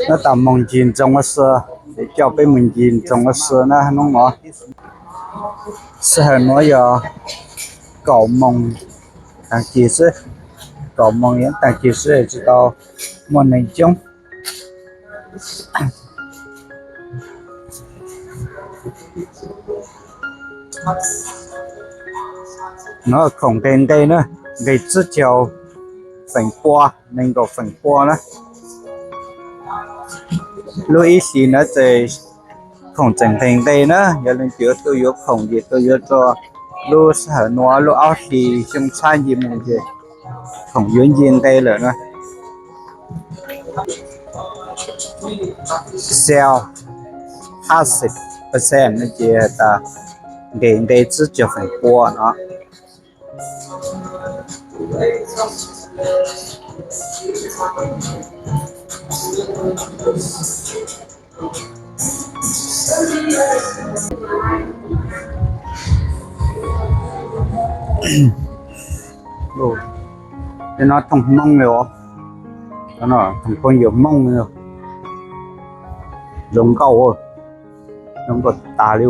Nyob tas moos ncig ntsoog ua si, es coj peb mus ncig ntsoog ua si na hnub no. Sij hawm nuav yog kaum moos taag kis xwb, kaum moos yuav taag kis xwb tsis tau muaj neeg coob. Nuav khoom nqes nqe na, nqes tsib caug feem pua, nees nkaum feem pua na. Lub ib hlis nuav ces khoom tseem nqes nqe na, yog leej twg yuav tuaj yuav khoom ces tuaj yuav rua lub sij hawm nuav, lub ob hlis xyoo tshab nce mus ces khoom yuav nce nqe lawm na. Sale phav xib percent no ces tas nqes nqe tsib caug feem pua no. Tej no thooj Hmoob li os, thooj phooj ywg Hmoob li. Zoo nkauj, zoo nkauj tas li.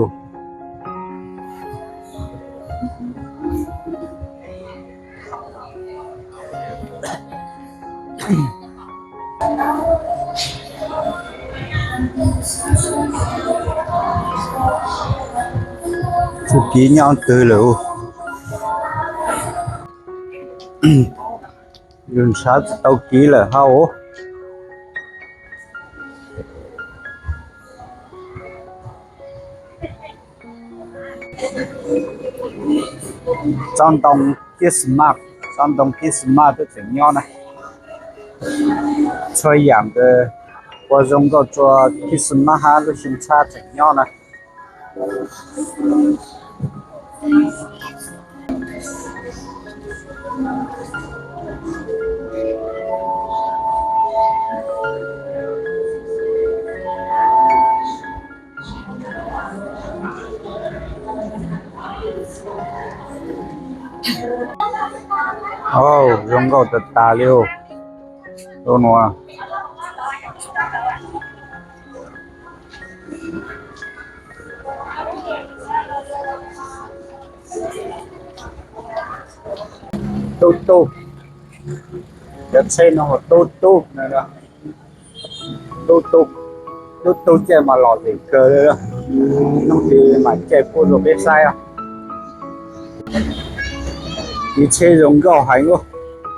Txuj kev nyob twg lawm? Yus nrhav tsis tau kev lawm hab. Tsob ntoo Christmas, tsob ntoo Christmas twb tseem nyob na. Txhua yam ua zoo nkauj rua Christmas hab lub xyoo tshab tseem nyob na. Zoo nkauj tas tas li. Lub nuav tub tub, cov tsheb no tub tub, tub tub, tub tub caij mas lom zem kawg li. Hnub twg mam caij puab rua peb saib. Kev tsheb zoo nkauj heev,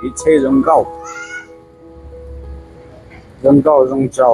kev tsheb zoo nkauj, zoo nkauj zoo nraug.